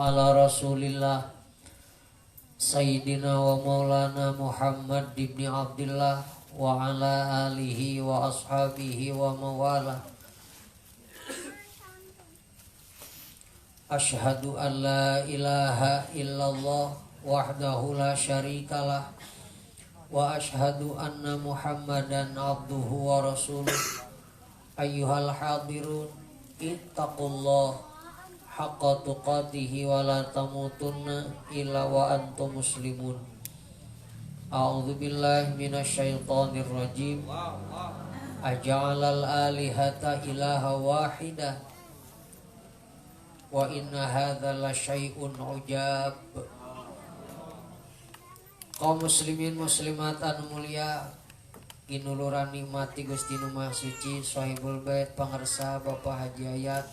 Ala Rasulillah Sayyidina wa Maulana Muhammad ibn Abdullah wa ala alihi wa ashabihi wa mawala. Ashhadu an la ilaha illallah wahdahu la syarikalah wa ashhadu anna Muhammadan abduhu wa rasuluh. Ayyuhal hadirun ittaqullah haqqa tuqatihi wa la tamutunna illa wa antum muslimun. A'udzu billahi minasyaitonir rajim. Aja'alal alihata ilaha wahida wa inna hadza la syai'un ujab. Kaum muslimin muslimat anu mulia, ginuluran nikmati Gusti nu Maha Suci, Sahibul Bait pangersa Bapak Haji Ayat,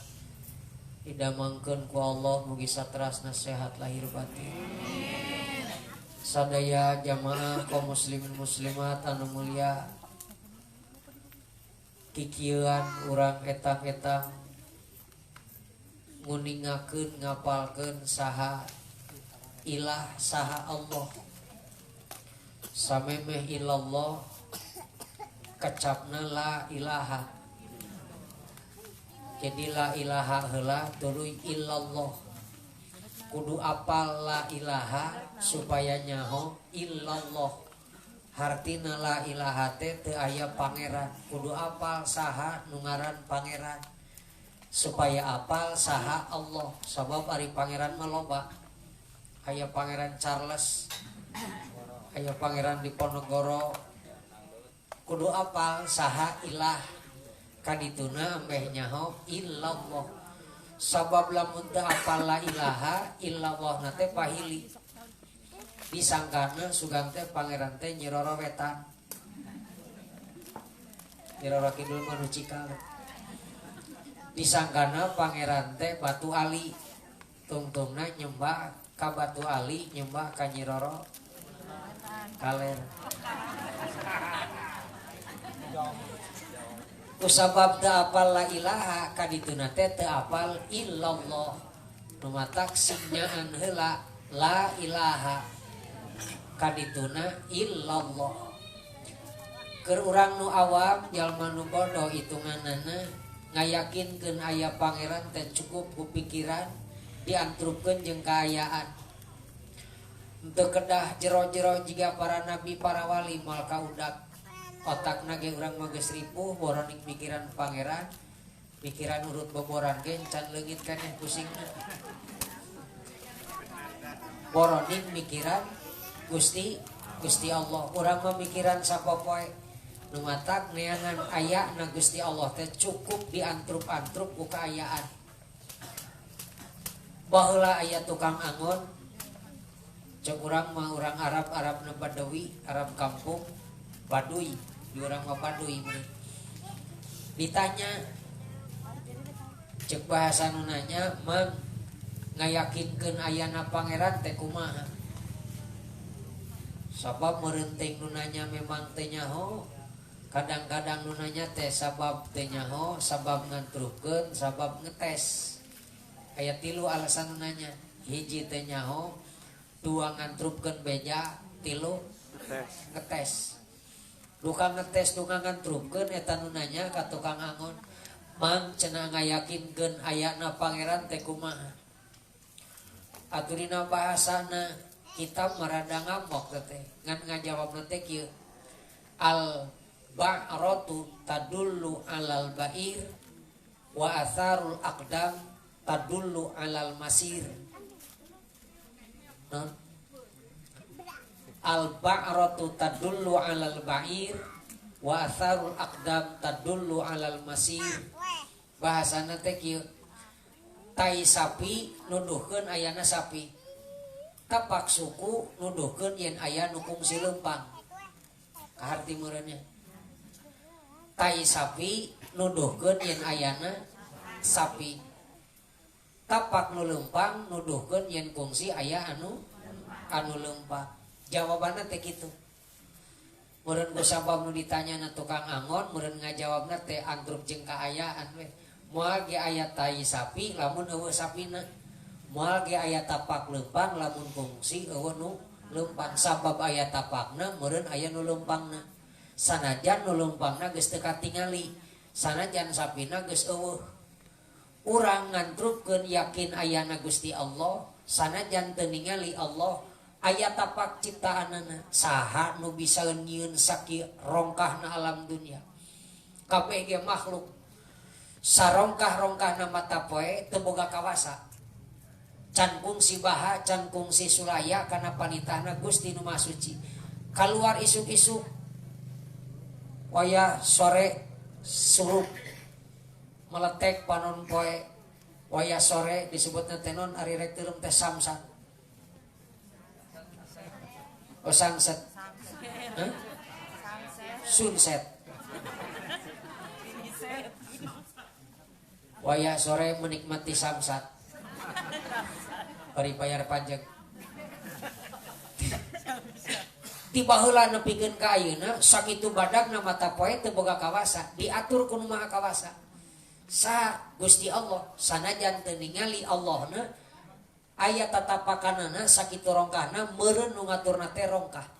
didamangkeun ku Allah mugi satrasna sehat lahir batin. Sadaya jamaah kaum muslimin muslimat anu mulia, kikieuan urang etang-etang nguningakeun ngapalkeun saha ilah saha Allah. Samemeh illallah kecapna la ilaha. Jadi la ilaha heula tuluy illallah. Kudu apal la ilaha supaya nyaho illallah. Hartina la ilaha teh teu aya pangeran. Kudu apal saha nu ngaran pangeran supaya apal saha Allah. Sabab ari pangeran mah loba. Aya pangeran Charles, aya pangeran Diponegoro. Kudu apal saha ilah. Kadituna ambeh nyaho illallah. Sabab lamun teu apal la ilaha illallah na teh pahili. Disangkana sugan teh pangeran teh Nyi Roro Wetan. Nyi Roro Kidul mah nu cikal. Disangkana pangeran teh Batu Ali. Tungtungna nyembah ka Batu Ali, nyembah ka Nyi Roro Kaler. Kusabab teu apal la ilaha kadituna teh teu apal illallah. Nu matak sing nyaan heula la ilaha kadituna illallah. Keur urang nu awam jalma nu bodoh hitunganana ngayakinkeun aya pangeran teh cukup ku pikiran diantrupkeun jeung kaayaan. Teu kedah jero-jero jiga para nabi para wali moal kaudak. Otakna ge urang mah geus ripuh boroning mikiran pangeran, mikiran urut boboran ge can leungit keneh pusingna. Boroning mikiran Gusti Gusti Allah. Urang mah mikiran sapopoe. Nu matak neangan aya na Gusti Allah teh cukup diantrup-antrup ku kaayaan. Baheula aya tukang angon, cek urang mah urang Arab, Arabna Badawi, Arab kampung Baduy, di urang mah Baduy meureun. Ditanya cek bahasa nu nanya, "Mang, ngayakinkeun ayana pangeran teh kumaha?" Sabab meureun teh nu nanya memang teh nyaho, kadang-kadang nu nanya teh sabab teh nyaho, sabab ngantrupkeun, sabab ngetes. Aya tilu alasan nu nanya. Hiji teh nyaho, dua ngantrupkeun beja, tilu ngetes. Duka ngetes duka ngantrupkeun eta nu nanya ka tukang angon, "Mang, cenah ngayakinkeun ayana pangeran teh kumaha?" Atuh dina bahasana kitab marada ngamok teh, ngan ngajawabna teh kieu. Al ba'ratu tadullu alal ba'ir wa atharul aqdam tadullu alal masir. Non? Al ba'ratu tadullu alal ba'ir wa atharul aqdam tadullu alal masir. Bahasana teh kieu. Tai sapi nuduhkeun ayana sapi. Tapak suku nuduhkeun yen aya nu kungsi leumpang. Kaharti meureunnya. Tai sapi nuduhkeun yen ayana sapi. Tapak nu leumpang nuduhkeun yen kungsi aya anu leumpang. Jawabanna teh kitu. Meureun ku sabab nu ditanyana tukang angon, meureun ngajawabna teh antrup jeung kaayaan we. Moal ge aya tai sapi lamun eueuh sapina. Moal ge aya tapak leumpang lamun kungsi eueuh nu leumpang sabab aya tapakna meureun aya nu leumpangna. Sanajan nu leumpangna geus teu katingali, sanajan sapina geus eueuh. Urang ngantrupkeun yakin ayana Gusti Allah, sanajan teu ningali Allah, aya tapak ciptaanana. Saha nu bisa nyieun sakieu rongkahna alam dunia. Kabeh ge makhluk. Sarongkah-rongkahna mata poe teu boga kawasa. Can kungsi baha, can kungsi sulaya kana panitahna Gusti nu Maha Suci. Kaluar isuk-isuk wayah sore surup meletek panon poe wayah sore disebutna teh non ari rek teureum teh samsan. Oh sunset. Hah? Sunset. Wayah sore menikmati samsat. Bari bayar pajak. Ti baheula nepikeun ka ayeuna sakitu badagna mata poe teu boga kawasa, diatur ku nu Maha Kawasa. Sa Gusti Allah sanajan teu ningali Allahna aya tatapakanana sakitu rongkahna meureun nu ngaturna teh rongkah.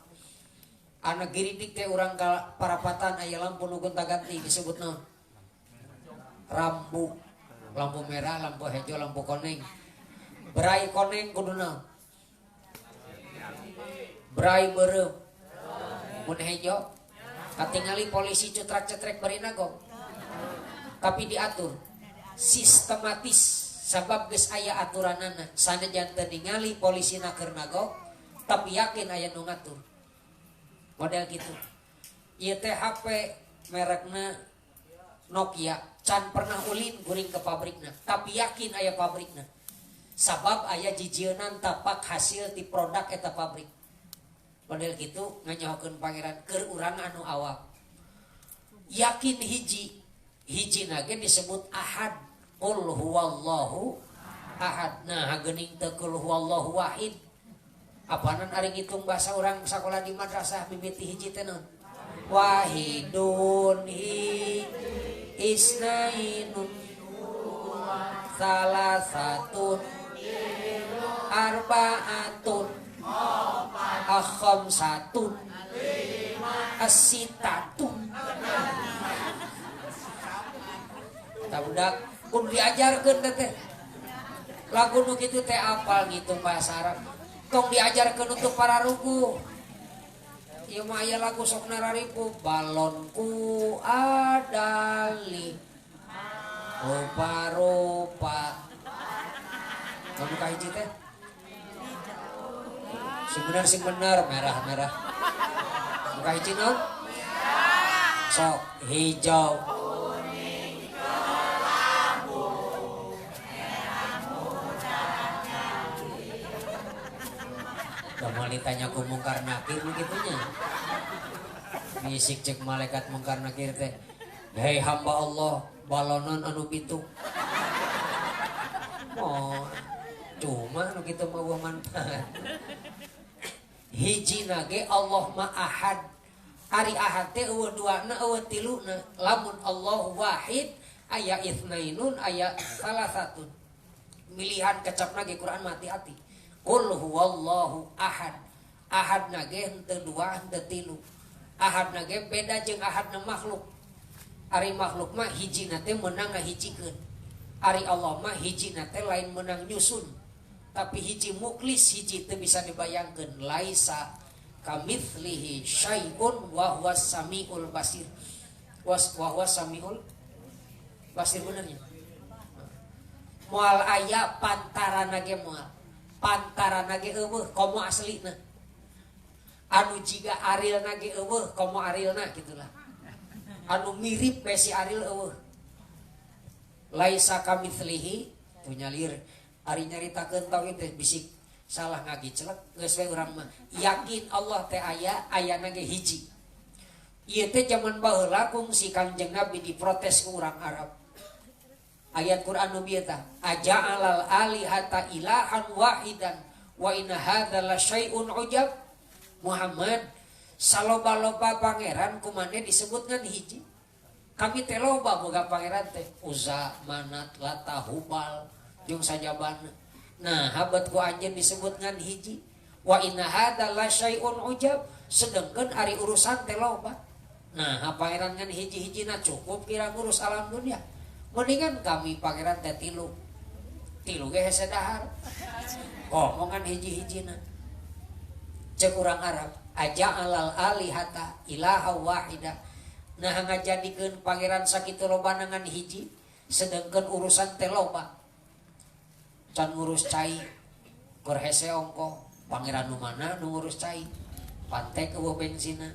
Anak giridik teh urang ka parapatan aya lampu nu gonta-ganti disebut naon? Rambu. Lampu merah, lampu hijau, lampu koneng. Berai koneng kudu naon? Berai beureum. Mun hejo katingali polisi cutrak-cetrek bari nagong. Tapi diatur sistematis sabab geus aya aturanana. Sanajan teu ningali polisina keur nagong, tapi yakin aya nu ngatur. Model kitu. Ieu teh HP merekna Nokia, can pernah ulin guring ke pabrikna, tapi yakin aya pabrikna. Sabab aya jijieunnan tapak hasil ti produk eta pabrik. Model kitu nganyahokeun pangeran keur urang anu awam. Yakin hiji, hiji nage disebut ahad. Qul huwallahu ahad. Nah, geuning teu qul huwallahu wahid. Apanan ari ngitung bahasa urang sakola di madrasah mimiti hiji teh naon? Wahidun hi isnainun salasatun arbaatun khamsatun asitatun. Tah budak kudu diajarkeun teh. Lagu nu kitu teh apal ngitung bahasa Arab. Tong diajarkeun untuk para rugu. Ieu mah aya lagu sok nararipu balonku ada lima rupa-rupa. Kamu ka hiji teh? Sing bener sing bener merah-merah. Muka hiji naon? Sok hijau. Kuning kelabu merah muda. Da moal ditanya ku mungkar nakir nu kitunya. Bisik cek malaikat mungkar nakir teh. Hei hamba Allah, balonan anu pitu. Oh, cuma nu kitu mah eueuh manfaat. Hiji nage Allah ma ahad. Ari ahad teh eueuh duana eueuh tiluna. Lamun Allah wahid aya itsnainun aya salasatun. Milihan kecapna ge Quran mah hati-hati. Qul huwallahu ahad. Ahad nage henteu dua henteu tilu. Ahad nage beda jeung ahadna makhluk. Ari makhluk mah hijina teh meunang ngahijikeun. Ari Allah mah hijina teh lain meunang nyusun. Tapi hiji muklis hiji teu bisa dibayangkeun. Laisa kamitslihi syai'un wa huwas samiul basir. Wa huwas samiul basir benernya. Moal aya pantarana ge moal. Pantarana ge eueuh komo aslina. Anu jiga arilna ge eueuh komo arilna gitulah. Anu mirip we si aril eueuh. Laisa kamitslihi punya lir. Ari nyaritakeun tauhid teh bisik salah ngagicelek geus we urang mah yakin Allah teh aya ayana ge hiji. Ieu teh jaman baheula kungsi Kangjeng Nabi diprotes ku urang Arab. Ayat Quran nu bieu tah aja'alal alihata ilahan wahidan wa inna hadza la syai'un ujab. Muhammad saloba-loba pangeran kumane disebut ngan hiji. Kami teh loba boga pangeran teh Uzza, Manat, Lata, Hubal jeung sajabana. Nah habat ku anjeun disebut ngan hiji. Wa inna hadza la syai'un ujab, sedengkeun ari urusan teh loba. Nah pangeran ngan hiji-hijina cukup kira ngurus alam dunia. Mendingan kami pangeran teh tilu. Tilu ge hese dahar. Omongan hiji-hijina. Cek urang Arab, aja'alal alihata ilaha wahida. Nah ngajadikeun pangeran sakitu lobana ngan hiji, sedengkeun urusan teh loba. Can ngurus cai, keur hese ongkoh, pangeran nu mana nu ngurus cai? Pantek eueuh bensina.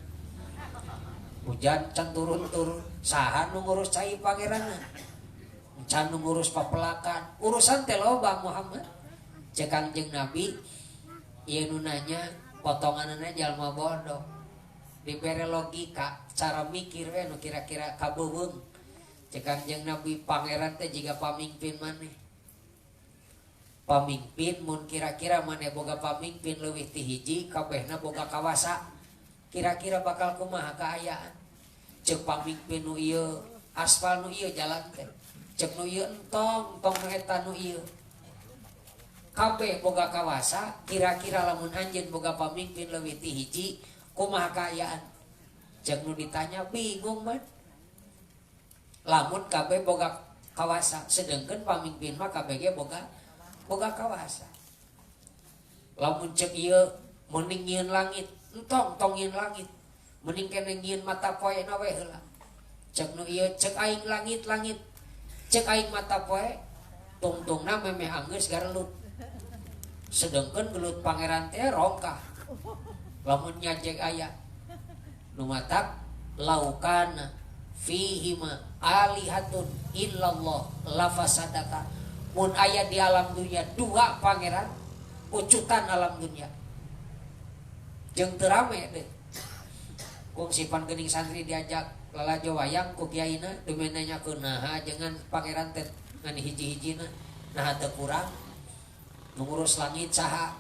Hujan can turun-turun, saha nu ngurus cai pangeranna? Can nu ngurus papelakan, urusan teh loba Muhammad. Cek Kangjeng Nabi, ieu nu nanya potonganana jalma bodoh. Dibere logika, cara mikir we nu kira-kira kabeuweung. Cek Kangjeng Nabi pangeran teh jiga pamimpin maneh. Pamimpin mun kira-kira maneh boga pamimpin leuwih ti hiji, kabehna boga kawasa. Kira-kira bakal kumaha kaayaan? Cek pamimpin nu ieu aspal nu ieu jalan teh. Cek nu ieu entong, entong nu eta nu ieu. Kabeh boga kawasa, kira-kira lamun anjeun boga pamimpin leuwih ti hiji, kumaha kaayaan? Cek nu ditanya bingung man. Lamun kabeh boga kawasa, sedengkeun pamimpin mah kabeh ge boga kawasa. Lamun cek ieu mending nyieun langit, entong tong nyieun langit. Mending kene nyieun mata poe na we heula. Cek nu ieu cek aing langit-langit, cek aing mata poe, tungtungna memeh anggeus garelut. Sedengkeun gelut pangeran teh rongkah. Lamun nyajek aya nu matak laukana fihima alihatun illallah lafasadata. Mun aya di alam dunia dua pangeran, ucutan alam dunia. Jeung teu rame deh. Kungsipan geuning santri diajak lalajo wayang ku kiaina demi nanyakeun naha jangan pangeran teh ngan hiji-hijina, naha teu kurang. Nu ngurus langit saha,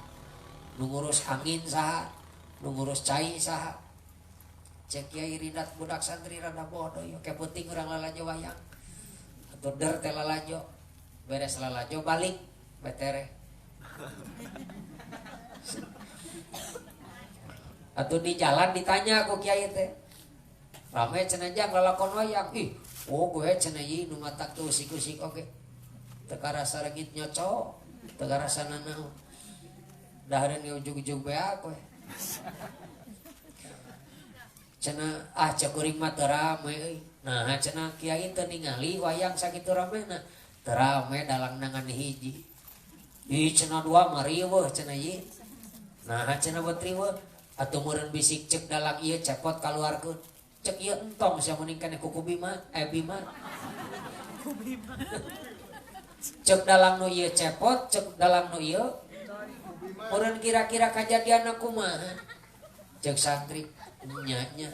nu ngurus angin saha, nu ngurus cai saha. Cek kiai rindat budak santri rada bodoh ieu, ke penting urang lalajo wayang. Atuh der teh lalajo, beres lalajo balik betere. Atuh di jalan ditanya ku kiai teh. Rame cenah jang lalakon wayang. Ih, oh gue cenah ieu nu matak teu usik-usik oge. Teu karasa reungit nyoco, teu karasa nanaon. Dahareun ge ujug-ujug beak we. Cenah ah cek kuring mah teu rame euy. Nah cenah kiai teu ningali wayang sakitu ramena. Teu rame dalangna ngan hiji. Ih cenah dua mah riweuh cenah ieu. Nah cenah beut riweuh. Atuh meureun bisik cek dalang ieu cepot kaluarkeun. Cek ieu entong sia mending keneh kuku bima, bima. Cek dalang nu ieu cepot, cek dalang nu ieu meureun kira-kira kajadianna kumaha. Cek santri nya nya.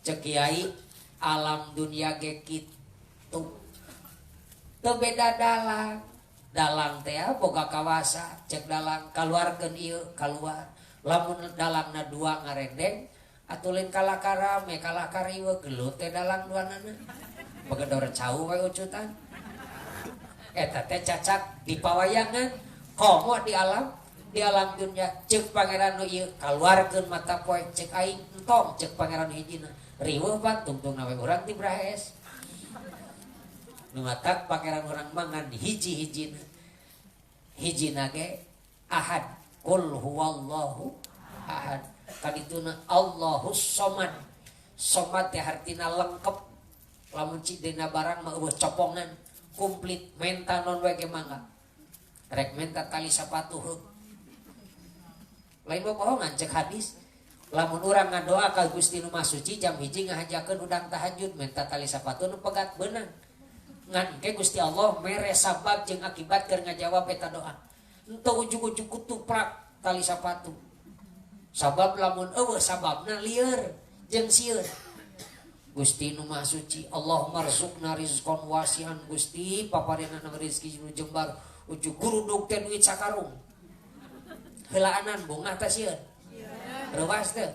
Cek kiai alam dunia ge kitu. Teu beda dalang. Dalang teh boga kawasa, cek dalang kaluarkeun ieu kaluar. Lamun dalangna dua ngarendeng atuh lain kalah karame kalah kariweuh gelut teh dalang duanana. Bagedor cau we ucutan. Eta teh cacak di pawayangan komo di alam dunia cek pangeran nu ieu kaluarkeun mata poe cek aing entong cek pangeran hijina. Riweuh pan tungtungna we urang ti brahes. Nu matak pangeran urang mah ngan hiji-hijina. Hijina ge ahad, qul huwallahu ahad. Kadituna Allahus somad. Somad teh hartina lengkep. Lamun cik dina barang mah eueuh copongan, komplit, menta non we ge mangga. Rek menta tali sapatu heug. Lain bohongan cek hadis. Lamun urang ngadoa ka Gusti nu Maha Suci jam 1 ngahajakeun udang tahajud menta tali sapatu nu pegat beunang. Ngan ke Gusti Allah mere sabab jeung akibat keur ngajawab eta doa. Henteu ujug-ujug kutuprak tali sapatu. Sabab lamun eueuh sababna lieur jeung sieun. Gusti nu Maha Suci, Allahumma rzuqna rizqan wasi'an Gusti, paparinana rezeki nu jembar ujug gurudug teh duit sakarung. Heulaanan bungah teh sieun. Reuwas teh?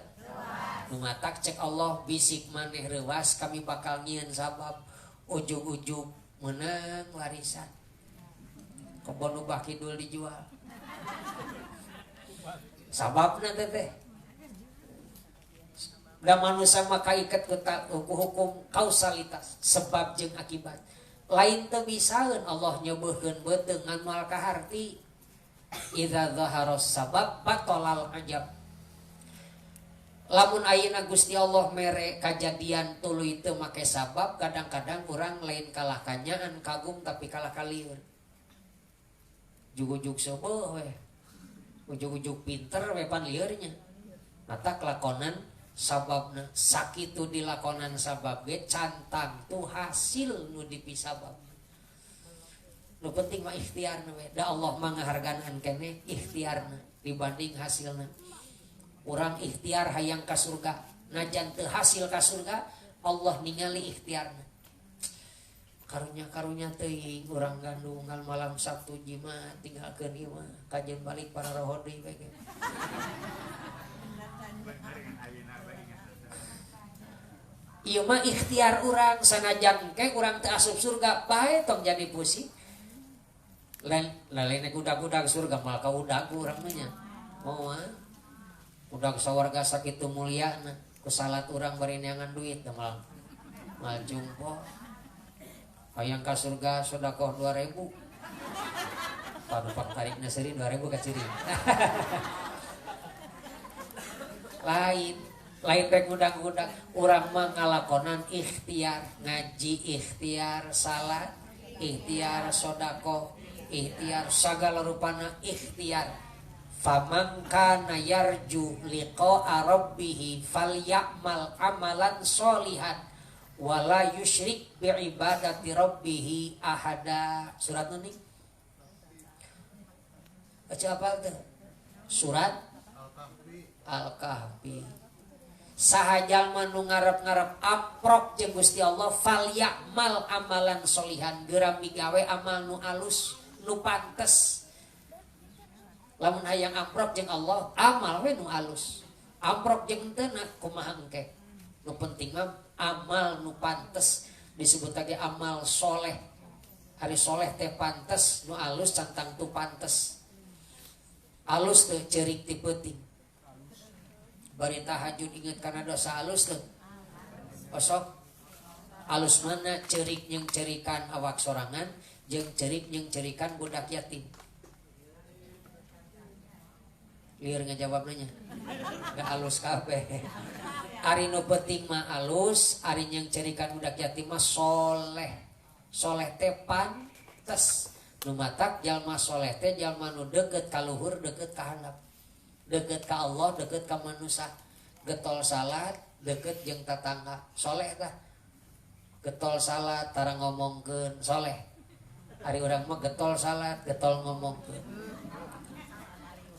Nu matak cek Allah bisik maneh reuwas kami bakal nyieun sabab ujug-ujug menang warisan. Kebon ubah kidul dijual. Sababna teh da manusia maka iket ku hukum kausalitas, sebab jeung akibat. Lain teu bisaeun Allah nyeubeurkeun beuteung ngan moal kaharti. Idza zahara sabab batalal ajab. Lamun ayeuna Gusti Allah mere kajadian tuluy teu make sabab, kadang-kadang urang lain kalah kanyaan kagum tapi kalah kalieur. Jug-ujug seubeuh we. Ujug-ujug pinter we pan lieurnya. Matak lakonan sababna sakitu dilakonan sabab ge cantang tu hasil nu dipisabab. Nu penting mah ikhtiarna we. Da Allah mah ngahargaan keneh ikhtiarna dibanding hasilna. Urang ikhtiar hayang ka surga, najan teu hasil ka surga, Allah ningali ikhtiarna. Karunya-karunya teuing urang gandung ngal malam Sabtu jimat tinggalkeun ieu mah kajeun balik para roho deui we. Ieu mah ikhtiar urang sanajan ke urang teu asup surga bae tong jadi pusing. Lain lain udag-udag surga mal ka udag urang mah nya. Moal udag sawarga sakitu mulyana ku salat urang bari neangan duit teh mal mal jumpo. Hayang ka surga sedekah 2000. Panu pak tarikna seuri 2000 ka ciri. Lain lain rek ngundang-ngundang urang mah ngalakonan ikhtiar, ngaji ikhtiar, salat ikhtiar, sedekah ikhtiar, sagala rupana ikhtiar. Faman kana yarju liqa'a rabbih falyamal amalan sholihan wala yusyrik bi'ibadati rabbih ahada. Surat nu nih? Baca apa tuh? Surat Al-Kahfi. Saha jalma nu ngarep-ngarep amprok jeung Gusti Allah falyamal amalan sholihan, geura migawe amal nu alus, nu pantes. Lamun hayang amprok jeung Allah, amal we nu alus. Amprok jeung henteu kumaha engke. Nu penting mah amal nu pantes, disebut lagi amal soleh. Hari soleh teh pantes, nu alus cantang tu pantes. Alus teh ceurik ti peuting. Bari tahajud inget kana dosa alus teh. Osok alus mana ceurik jeung ceurikan awak sorangan jeung ceurik jeung ceurikan budak yatim. Lieur ngajawab nanya. Gak alus kabeh. Ari nu penting mah alus, ari yang cerikan budak yatim mah soleh. Soleh teh pantes. Nu matak jalma soleh teh jalma nu deukeut ka luhur, deukeut ka handap. Deukeut ka Allah, deukeut ka manusia. Getol salat, deukeut jeung tatangga. Soleh tah. Getol salat tara ngomongkeun soleh. Ari urang mah getol salat, getol ngomongkeun.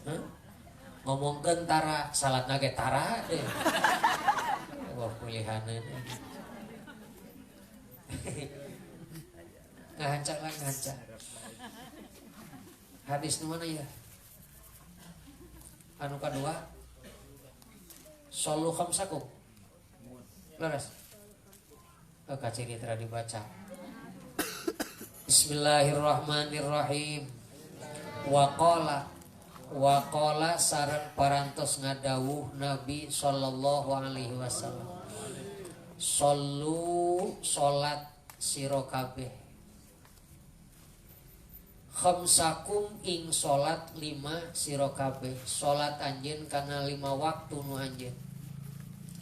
Hah? Ngomongkeun tara salatna ge tara deh. Wah pilihaneun. Ngahanca lah ngahanca. Hadis nu mana ya? Anu kadua. Shollu khamsakum. Leres. Oh, kaciri tera dibaca. Bismillahirrahmanirrahim. Waqala sareng parantos ngadawuh Nabi sallallahu alaihi wasallam. Shollu salat sira kabeh. Khamsakum ing salat 5 sira kabeh. Salat anjeun kana 5 waktu nu anjeun.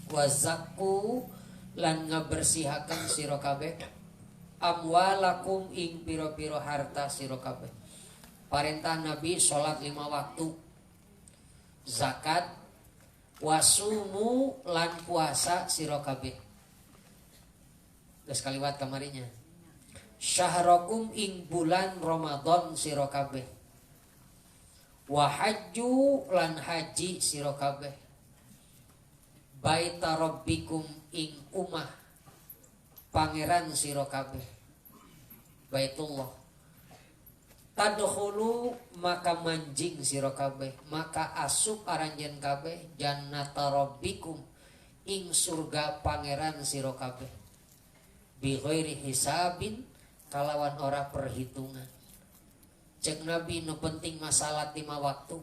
Wazakku lan ngabersihaken sira kabeh amwalakum ing pira-pira harta sira kabeh. Perintah Nabi sholat 5 waktu, zakat, wasumu lan puasa sira kabeh. Geus kaliwat kamarinya. Syahrakum ing bulan Ramadan sira kabeh. Wa hajju lan haji sira kabeh. Baita rabbikum ing umah pangeran sira kabeh. Baitullah. Tadkhulu maka manjing sira kabeh, maka asup aranjeun kabeh jannata rabbikum ing surga pangeran sira kabeh. Bi ghairi hisabin kalawan ora perhitungan. Cek Nabi nu penting masalah 5 waktu.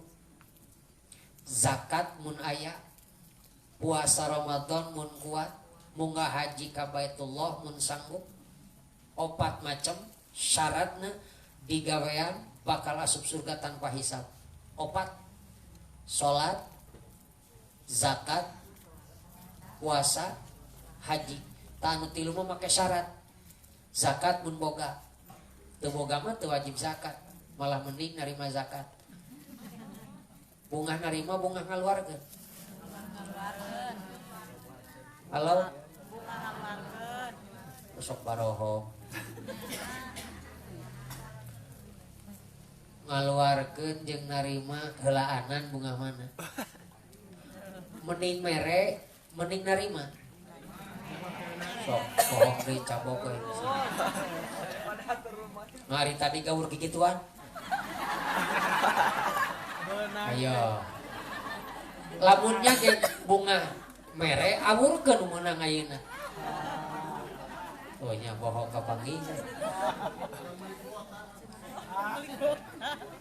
Zakat mun aya, puasa Ramadan mun kuat, munggah haji ka Baitullah mun sanggup. 4 macam syaratna digawean bakal asup surga tanpa hisab. 4. Salat, zakat, puasa, haji. Tah anu 3 mah make syarat. Zakat mun boga. Teu boga mah teu wajib zakat, malah mending narima zakat. Bungah narima bungah ngaluarkeun. Halo? Sok baroho. Ngaluarkeun jeung narima heulaanan bungah mana? Mending mere, mending narima. Sok bohong deui cabok we. Ngari tadi gaur kikituan. Ayo. Lamunnya ge bunga mere awurkeun meunang ayeuna. Oh nya bohong kapanggih.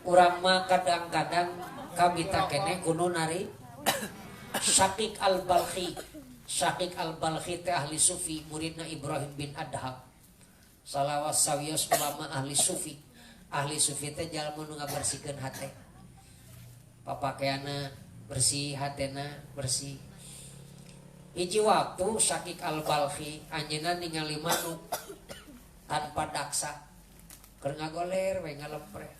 Urang mah kadang-kadang kabita keneh kudu nari Syaqiq al-Balkhi. Syaqiq al-Balkhi teh ahli sufi, muridna Ibrahim bin Adham. Salawas sawios ulama ahli sufi. Ahli sufi teh jalma nu ngabersihkeun hate. Papakeanna bersih, hatena bersih. Hiji waktu Syaqiq al-Balkhi anjeunna ningali manuk tanpa daksa. Keur ngagoler we ngalempreh.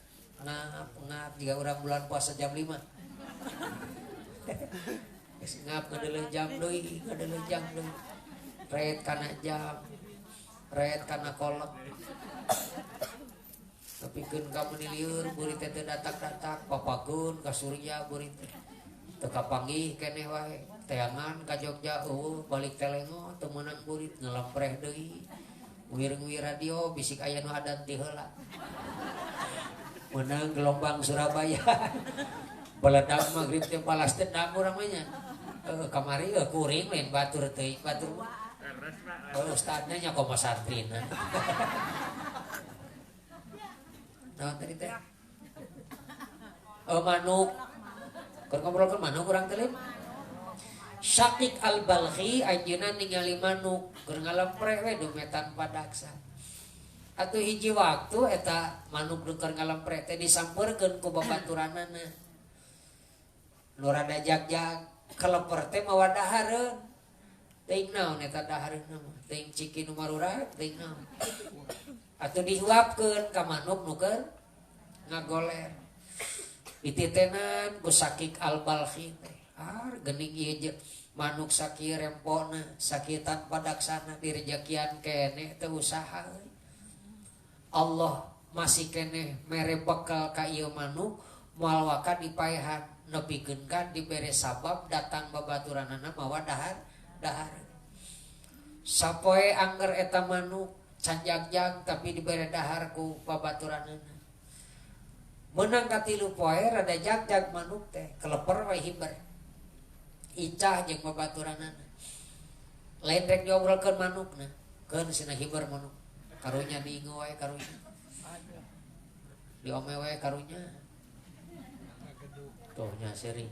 Ngap ngap jiga urang bulan puasa jam 5. Geus ngap ngadeuleuh jam deui, ngadeuleuh jam deui. Ret kana jam, ret kana kolek. Tepikeun ka meuni lieur beurit teh teu datak-datak, papageun ka Surya beurit teh. Teu kapanggih keneh wae. Teangan ka Jogja eueuh balik telengo teu meunang beurit ngalempreh deui. Ngir-ngir radio bisik aya nu adan ti heula. Meunang gelombang Surabaya. Beledak maghrib teh balas dendam urang mah nya. Kamari kuring lain batur teuing batur mah. Ustadna nya komo santrina. Naon tadi teh? Manuk. Keur ngobrolkeun manuk urang teh lain. Syaqiq al-Balkhi anjeunna ningali manuk keur ngalempreh we dume tanpa daksa. Atuh hiji waktu eta manuk nu keur ngalempreh teh disampeurkeun ku babaturanana. Nu rada jag-jag keleper teh mawa dahareun. Teuing naon eta dahareunna mah? Teuing ciki nu marurah, teuing naon. Atuh dihuapkeun ka manuk nu keur ngagoler. Dititenan ku Syaqiq al-Balkhi teh. Ar geuning ieu je manuk sakieu rempona, sakieu tanpa daksana direjekian keneh teu usaha euy. Allah masih keneh mere bekal ka ieu manuk moal waka dipaehan nepikeun ka dibere sabab datang babaturanana mawa dahar dahar. Sapoe angger eta manuk can jag-jag tapi dibere dahar ku babaturanana. Meunang ka 3 poe rada jag-jag manuk teh keleper we hiber. Icah jeung babaturanana. Lain rek diobrolkeun manukna, keun cenah hiber manuk. Karunya diingu wae karunya. Diome wae karunya. Tuh nya sering.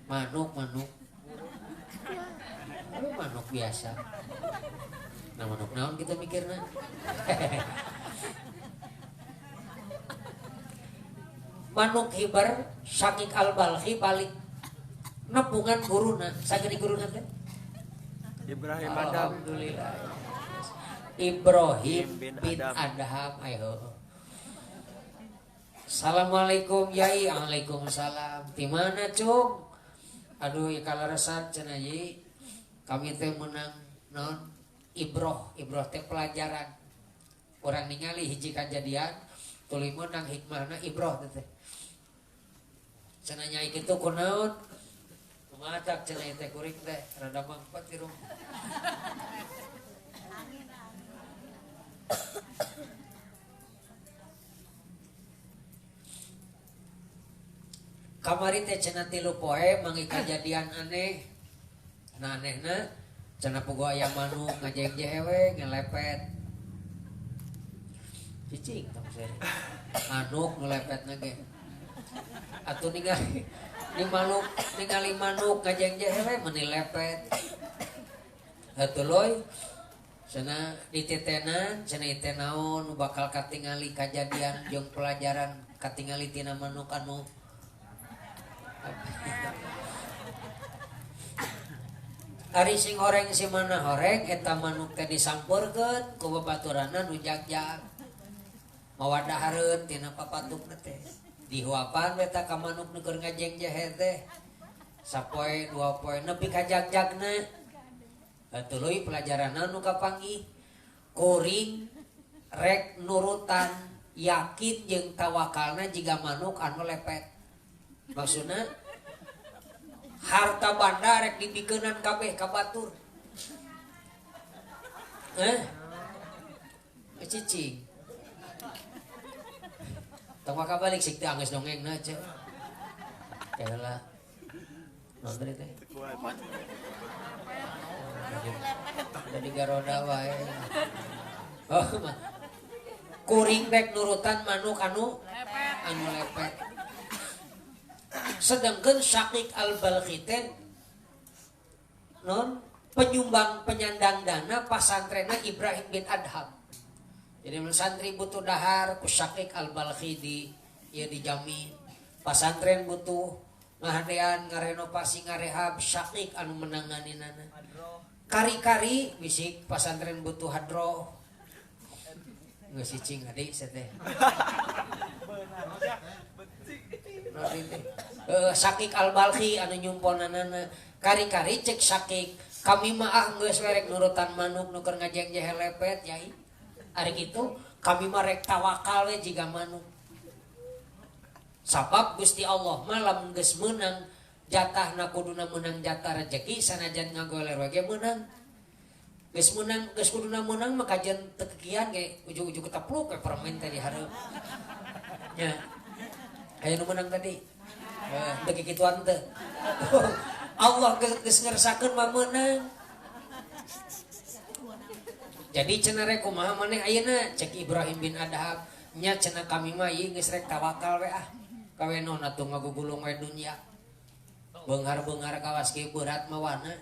Manuk manuk. Aduh, manuk biasa. Nah manuk naon kita mikirna. Manuk hiber Syaqiq al-Balkhi balik nepungan guruna. Sagede guruna teh? Ibrahim Adham. Alhamdulillah. Ibrahim bin Adham. Ayo. Assalamualaikum Yai. Waalaikumsalam. Di mana cung? Aduh ya kaleresan cenah Yai. Kami teh menang non ibroh. Ibroh teh pelajaran. Urang ningali hiji kajadian tuluy meunang hikmahna ibroh teh. Cenah nyai kitu kunaon? Kumaha cenah teh kuring teh rada mangpat di rumah. Kamari teh cenah 3 poe mangi kajadian aneh. Nah anehna cenah puguh aya manuk ngajeng-jeng we ngelepet. Cicing tong seri. Manuk nu lepetna ge. Atuh ningali ni manuk ningali manuk ngajengjehe we meuni lepet. Atuh cenah dititenan cenah teh naon nu bakal katingali kajadian jeung pelajaran katingali tina manuk anu ari sing horeng si mana horeng eta manuk teh disampeurkeun ku babaturanna nu jagjag mawa dahareun tina papatukna teh dihuapan we ta ka manuk nu keur ngajengjehe teh sapoe dua poe nepi ka jagjagna. Tuluy pelajaran nu kapanggih kuring rek nurutan yakin jeung tawakalna jiga manuk anu lepet. Maksudna harta banda rek dibikeunan kabeh ka batur. Cicing. Tong maka balik sik teh anggeus dongengna ce. Heula. Naon teh? Dari garoda wae. Oh, kuring rek nurutan manuk anu lepet. Sedangkan Syaqiq al-Balkhi teh non penyumbang penyandang dana pasantrenna Ibrahim bin Adham. Jadi mun santri butuh dahar ku Syaqiq al-Balkhi di ieu dijamin. Pasantren butuh ngahadean ngarenovasi ngarehab Syaqiq anu menanganinana. Kari-kari bisik pasantren butuh hadroh. Geus cicing adik teh. Syaqiq al-Balkhi anu nyumponanana. Kari-kari cek Syaqiq, kami mah ah geus we rek nurutan manuk nu keur ngajengjehe lepet yai. Ari kitu kami mah rek tawakal we jiga manuk. Sabab Gusti Allah mah lamun geus meunang jatahna kuduna meunang jatah rejeki sanajan ngagoler we ge meunang. Geus meunang geus kuduna meunang mah kajian teu kekian ge ujug-ujug ketepluk we permen teh di hareup. Nya. Aya nu meunang tadi. Teu kikituan teu. Allah geus ngersakeun mah meunang. Jadi cenah rek kumaha maneh ayeuna cek Ibrahim bin Adham nya cenah kami mah ieu geus rek tawakal we ah. Kawe naon atuh ngagugulung we dunya. Beunghar-beunghar kawas kieu berat mawana.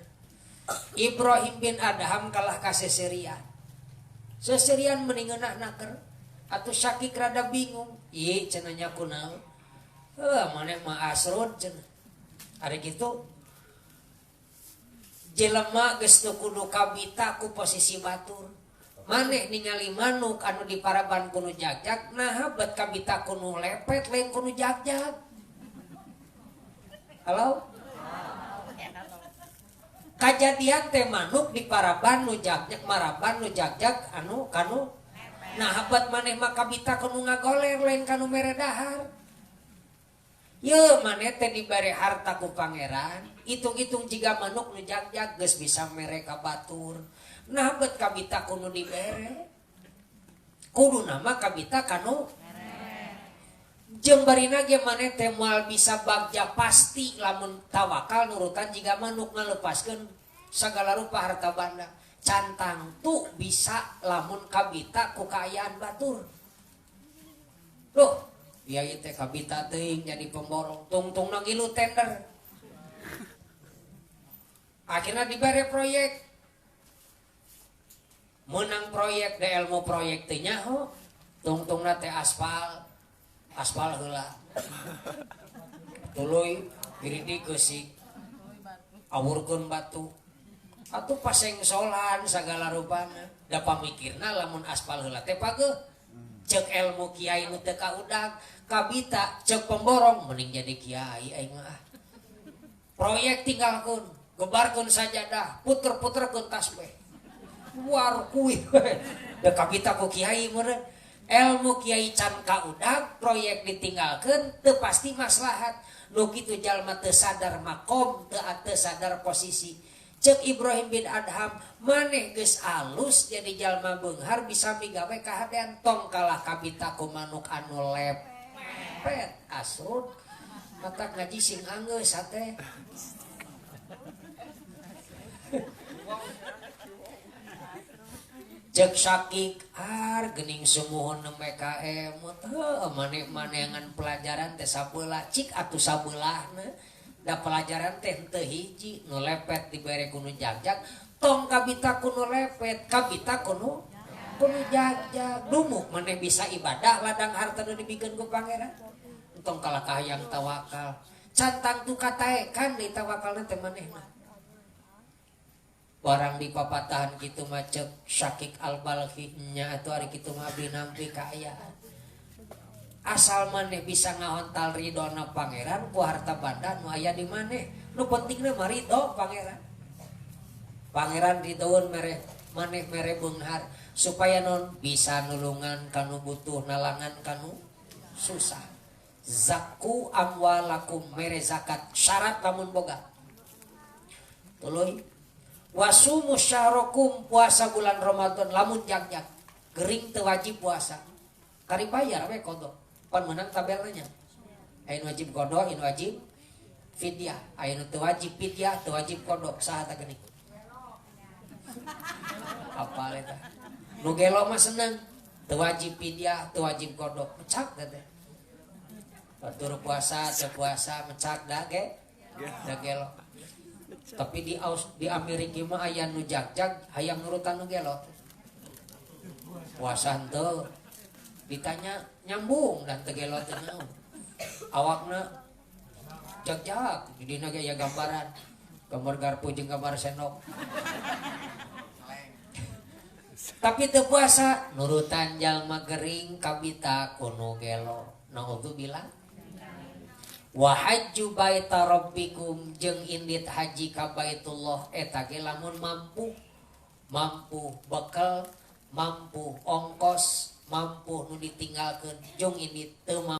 Ibrahim bin Adham kalah ka seserian. Seserian meni ngeunah naker. Atuh Syaqiq rada bingung. Ieu cenah nya kunaon? Heuh maneh mah asrud cenah. Ari kitu jelema geus teu kudu kabita ku posisi batur. Maneh ningali manuk anu diparaban ku nu jagjag naha bet kabita ku nu lepet lain ku nu jagjag. Halo? Kajadian teh manuk diparaban nu jagjag maraban nu jagjag anu kanu naha bet maneh mah kabita ku nu ngagoler lain kanu mere dahar. Ye maneh teh dibere harta ku pangeran, hitung-hitung jiga manuk nu jagjag geus bisa mere ka batur. Nah bet kabita kudu dibere. Kudu nama kabita kanu jeung barina ge maneh teh moal bisa bagja pasti lamun tawakal nurutan jiga manuk ngalepaskeun sagala rupa harta banda. Cantang tu bisa lamun kabita ku kaayaan batur. Loh, biaya teh kabita teuing jadi pemborong, tungtungna ngilu tender. Akhirnya dibere proyek. Menang proyek da ilmu proyek teh nyaho, tungtungna teh aspal, aspal heula. Tuluy giridi keusik, awurkeun batu. Atuh pasengsolan sagala rupana. Da pamikirna lamun aspal heula teh pageuh. Cek ilmu kiai nu teu kaudag, kabita cek pemborong mending jadi kiai aing mah. Proyek tinggalkeun, gebarkeun sajadah, puter-puterkeun tasbih. War kuih da kabita ku kiai meureun. Ilmu kiai can kaudag, proyek ditinggalkeun teu pasti maslahat. Nu kitu jalma teu sadar makom, teu sadar posisi. Cek Ibrahim bin Adham, maneh geus alus jadi jalma beunghar bisa migawe kahadean tong kalah kabita ku manuk anu lepet asrud. Matak ngaji sing anggeus hate. Cek Syakik ar geuning sumuhun nembe ka emut heuh maneh-manehan pelajaran teh sabelah cik atuh sabelahna da pelajaran teh henteu hiji nu lepet dibere ku nu jagjag tong kabita ku nu lepet kabita ku nu jagjag dumuk maneh bisa ibadah ladang harta nu dibikeun ku pangeran entong kalah kahayang tawakal cantang tu kataekan di tawakalna teh manehna. Barang di papatahan kitu mah cek Syakik al-Balkhi nya atuh ari kitu mah abdi nampi kaayaan. Asal maneh bisa ngahontal ridona pangeran ku harta banda nu aya di maneh. Nu pentingna mah ridho pangeran. Pangeran ridoeun mere maneh mere beunghar supaya non bisa nulungan kanu butuh nalangan kanu susah. Zakku amwalakum mere zakat syarat lamun boga. Tuluy wasumu syahrokum puasa bulan Ramadan lamun jagjag gering teu wajib puasa kari bayar we qada pan meunang tabelna nya aya nu wajib qada aya nu wajib fidyah aya nu teu wajib fidyah teu wajib qada saha ta geuning apal eta nu gelo mah seneng teu wajib fidyah teu wajib qada mecak teh batur puasa teu puasa mecak da ge da gelo. Tapi di Amerika mah aya nu jagjag hayang nurutan nu gelo. Puasa henteu ditanya nyambung dan teu gelo teh naon. Awakna jagjag dina ge aya gambaran. Gambar garpu jeung gambar sendok. Tapi teu puasa nurutan jalma gering kabita ku nu gelo. Naudzubillah. Wa hajju baita rabbikum jeung indit haji ka Baitullah eta ge lamun mampu mampu bekal mampu ongkos mampu nu ditinggalkeun jeung indit teu mampu.